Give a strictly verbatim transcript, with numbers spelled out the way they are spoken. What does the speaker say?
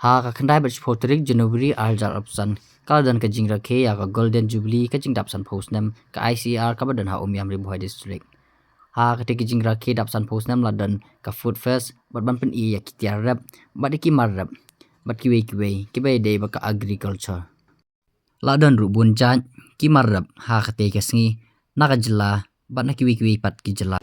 Ha ka khyndai bad shiphew tarik January ar hajar arphew san, ka la don ka jingrakhe ïa ka Golden Jubilee ka jingdap sanphew snem ka I C A R kaba don ha Umiam, Ri Bhoi District. Ha kata ka jingrakhe dap sanphew snem la don ka food fest bad ban pyni ïa ki tiar rep bad ïa ki mar rep bad kiwei kiwei kiba ïadei bad ka agriculture. La don ruh bun jait ki mar rep ha katei ka sngi na ka jylla bad na kiwei kiwei pat ki jylla.